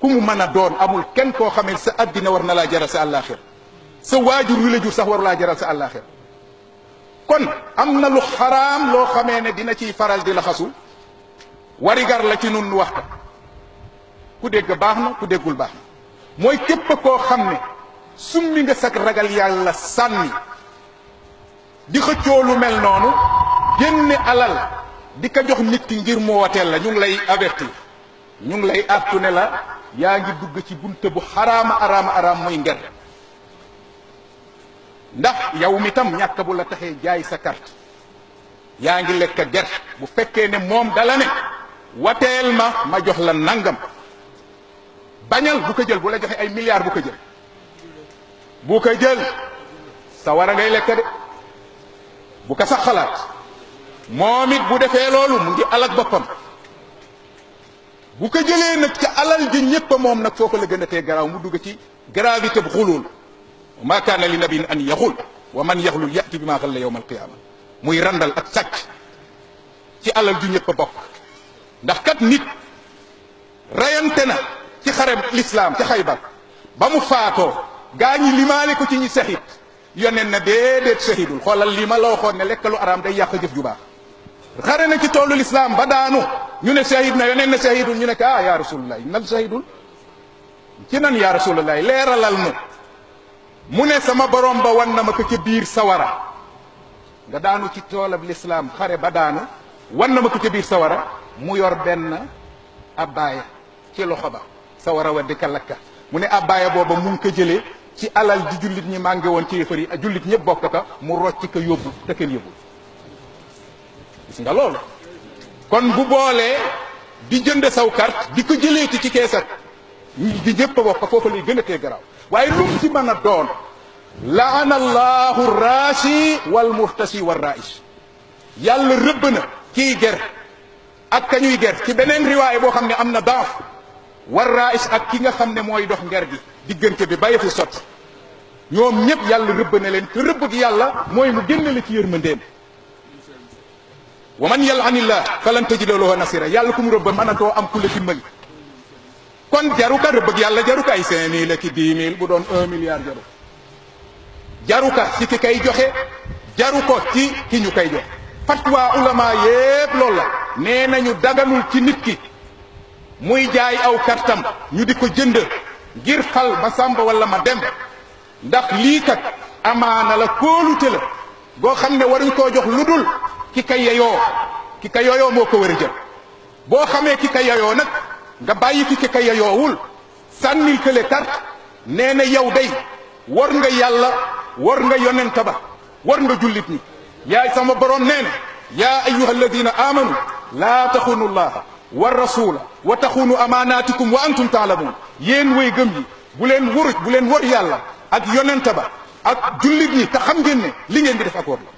ku mu mën a doon amul kenn koo xamee sa addina war na laa jaral sa àllaaxir sa waajur wi la jur sax waru laa jaral sa àllaaxir kon am na lu xaraam loo xamee ne dina ciy faral di la xasu warigar la ci nun waxta ku dégg baax na ku déggul baax na mooy képp koo xam ne summi nga sag ragal yàlla sànni di xëccoo lu mel noonu génne alal di ko jox nit ki ngir mu woteel la ñu ngi lay avertir ñu ngi lay artu ne la yaa ngi dugg ci bunte bu xaraama araam muy nger ndax yow mi tam ñàkk bu la taxee jaay sa carte yaa ngi lekk ger bu fekkee ne moom dala ne wateel ma jox la nangam bañal bu ko jël bu la joxe ay milliards bu ko jël sa war a ngay lekk de bu ko sax xalaat moom it bu defee loolu mu ngi alak boppam bu ko jëlee nag ca alal ji ñépp moom nag foo ko la gën a tee garaaw mu dugg ci gravité bu xulul ma kaana li nabiin an yaxul wa man yaxlul yati bi maa xalla yawma alqiyaama muy randal ak sàcc ci alal ju ñépp bokk ndax kat nit rayante na ci xare lislaam ci Xaybar ba mu faatoo gaa ñi limaale ko ci ñi sahid yoneen na déedéet sahidul xoolal li ma la waxoon ne lekk lu araam day yàq jëf ju baax xare na ci toolu lislaam ba daanu ñu ne sahid na yoneen na sahidul ñu ne ko ya rasulullah nan sahidul ci nan ya rasulullah leeralal nu mu ne sama borom ba wan na ma ko ca biir sawara nga daanu ci toolab lislaam xare ba daanu wan na ma ko ca biir sawara mu yor benn abbaaya ci loxo ba sawara wa di ka lakka mu ne abbaaya booba mu ngi ko jëlee ci alal ji jullit ñi mànge woon ci yëfar yi jullit ñëpp bokk ka mu rocc ko yóbbu te kenn yóbbu gis nga loolu kon bu boolee di jënd saw carte di ko jëleeti ci keesat di ñëpp a bokk foofu lay gën a tee garaaw waaye lu mu ci mën a doon laana allahu raashi wal muhtasi wal raïs yàlla rëbb na kii ger ak kañuy ger ci beneen riwaay boo xam ne am na daaf war raïs ak ki nga xam ne mooy dox nger gi diggante bi bàyyi fi sotti ñoom ñëpp yàlla rëbb na leen te rëbb gi yàlla mooy mu génne la ci yërmandeem wa man yal'anillah falan tajida lahu nasira yàlla ku mu rëbb mënatoo am ku la dimbali kon jaruka rëbb gi yàlla jaruka ay 5000 ak 10 000 bu doon 1 milliard jaruka ci ki kay joxe jaru ko ci ki ñu koy joxe fatwa ulama yépp loolu la nee nañu daganul ci nit ki muy jaay aw kartam ñu di ko jënd ngir fal ma sàmba wala ma dem ndax lii kat amaana la kóolute la goo xam ne waruñ koo jox lu dul ki ka yeyoo moo ko war a jël boo xamee ki ka yeyoo nag nga bàyyi fi ki ka yeyoowul sànnil kële carte nee na yow day war nga yàlla war nga yonenta ba war nga jullit ñi yaay sama borom nee na yaa ayyuha alladina amanu laa taxunu llaha wa rasula wa taxunu amaanaatikum wa antum taalamuun yéen way gëm yi bu leen wor yàlla ak yonenta ba ak jullit ñi te xam ngeen ne li ngeen di def accord la